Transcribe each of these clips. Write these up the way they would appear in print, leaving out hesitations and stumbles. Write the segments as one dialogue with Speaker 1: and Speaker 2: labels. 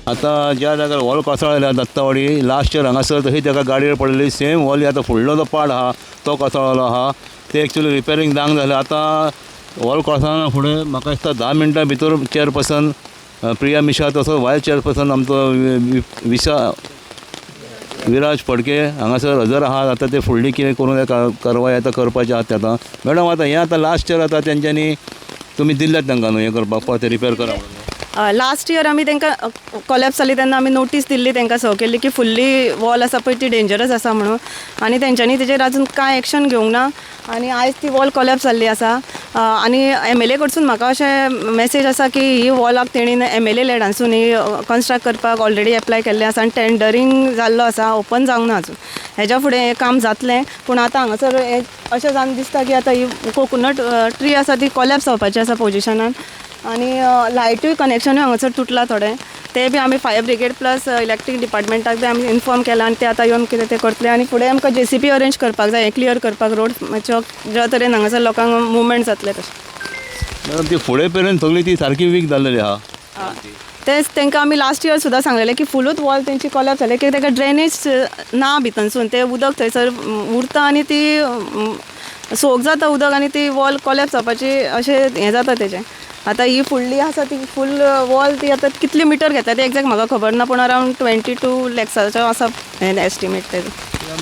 Speaker 1: आतां ज्या जाग्यार वॉल कोसळ्ळ्या दत्तावाडी, लास्ट इयर हांगासर तशी ताका गाडयेर पडलेली सेम वॉल. आतां फुडलो जो पार्ट आहा तो कोसळ्ळो आहा. ते एक्चुली रिपेरींग जावंक जालें. आतां वॉल कोसळना फुडें म्हाका दिसता 10 मिनटां भितर चेअरपर्सन प्रिया मिशा, तसो वायस चेअरपर्सन आमचो विशा विराज फडके हांगासर हजर आहात. आतां ते फुडली कितें करूं कारवाय आतां करपाची आहा ते. आतां मॅडम, आतां हें आतां लास्ट इयर आतां तेंच्यांनी तुमी दिल्लें तांकां न्हू हें करपाक, परत रिपेर करा म्हणून?
Speaker 2: लास्ट इयर आमी तांकां कोलॅप्स जाली तेन्ना आमी नोटीस दिल्ली तांकां सर्व केल्ली की फुल्ली वॉल आसा पळय ती डेंजरस आसा म्हणून आनी तेंच्यांनी तेजेर अजून कांय एक्शन घेवंक ना आनी आयज ती वॉल कोलॅप्स जाल्ली आसा. आनी एमएलए कडसून म्हाका अशें मॅसेज आसा की ही वॉलाक तेणीन एमएलए लॅडांसून ही कन्स्ट्रक्ट करपाक ऑलरेडी एप्लाय केल्लें आसा आनी टेंडरींग जाल्लो आसा, ओपन जावंक ना अजून. हेज्या फुडें हें काम जातलें, पूण आतां हांगासर हें अशें जावन दिसता की आतां ही कोकोनट ट्री आसा ती कोलॅप्स जावपाची आसा पोजिशनान आनी लायटूय कनेक्शनूय हांगासर तुटलां थोडें. ते बी आमी फायर ब्रिगेड प्लस इलेक्ट्रीक डिपार्टमेंटाक बी आमी इन्फॉर्म केलां आनी ते आतां येवन कितें तें करतले. आनी फुडें आमकां जेसीबी अरेंज करपाक जाय हें क्लियर करपाक रोड मातसो, ज्या तरेन हांगासर लोकांक मुवमेंट जातलें तशें.
Speaker 1: मॅडम, ती फुडें मेरेन सगळी ती सारकी वीक जाल्लेली आहा.
Speaker 2: तेंच तांकां आमी लास्ट इयर सुद्दां सांगलेलें की फुलूच वॉल तेंची कोलॅप्स जाली की ताका ड्रेनेज ना भितनसून, तें उदक थंयसर उरता आनी ती सोक जाता उदक आनी ती वॉल कोलॅप्स जावपाची अशें हें जाता तेजें. आतां ही फुडली आसा ती फूल वॉल, ती आतां कितली मिटर घेतला ते एक्झॅक्ट म्हाका खबर ना, पूण अरावंड 22 लॅक्साचो आसा हें एस्टिमेट तेजो.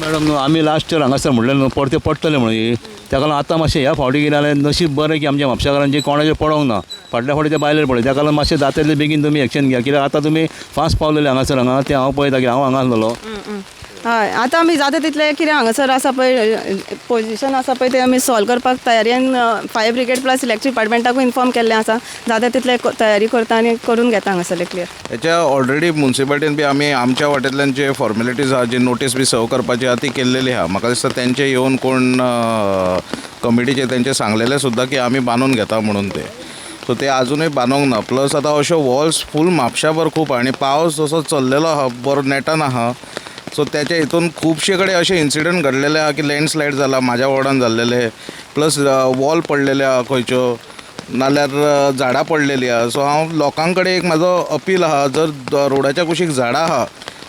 Speaker 1: मॅडम न्हू, आमी लास्ट इयर हांगासर म्हणलें न्हू परते पडटलें म्हणून ही, ताका लागून आतां मातशें ह्या फावटी कितें जालें, नशीब बरें की आमच्या म्हापशेकारांचें कोणाचेर पडोंक ना. फाटल्या फावटी त्या बायलेर पडलें. ताका लागून मातशें जाता तितलें बेगीन तुमी एक्शन घेया, कित्याक आतां तुमी फास्ट पावलेले हांगासर. हांगा तें हांव पळयता की हांव हांगा आसलेलो.
Speaker 2: हय, आतां आमी जाता तितलें कितें हांगासर आसा पळय पोजिशन आसा पळय तें आमी सॉल्व करपाक तयारेन फायर ब्रिगेड प्लस इलेक्ट्रीक डिपार्टमेंटाकूय इन्फॉर्म केल्लें आसा. जाता तितलें तयारी करता आनी करून घेता हांगासरलें क्लियर.
Speaker 3: हेच्या ऑलरेडी मुन्सिपालिटीन बी आमी आमच्या वाटेंतल्यान जे फॉर्मेलिटीज आहा, जे नोटीस बी सर्व करपाची आहा ती केल्लेली आहा. म्हाका दिसता तेंचे येवन कोण कमिटीचे तेंचे सांगलेले सुद्दां की आमी बांदून घेता म्हणून ते. सो ते आजुनूय बांदूंक ना. प्लस आतां अश्यो वॉल्स फूल म्हापशाभर खूब आहा आनी पावस जसो चल्लेलो आहा बरो नेटान आहा, सो तेच्या हितून खुबशे कडेन अशे इन्सिडंट घडलेले आहा की लँडस्लायड जाला, म्हाज्या वॉर्डान जाल्लेले, प्लस वॉल पडलेले आहा खंयच्यो, नाल्यार झाडां पडलेली आहा. सो हांव लोकां कडेन एक म्हाजो अपील आहा, जर रोडाच्या कुशीक झाडां आहा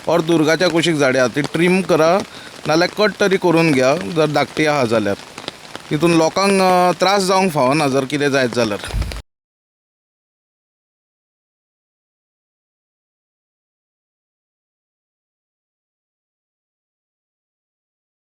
Speaker 3: ऑर दुर्गाच्या कुशीक झाडां आहा, ती ट्रीम करा नाल्यार कट तरी करून घ्या जर धाकटी आहा जाल्यार. तितून लोकांक त्रास जावंक फावना जर कितें जायत जाल्यार.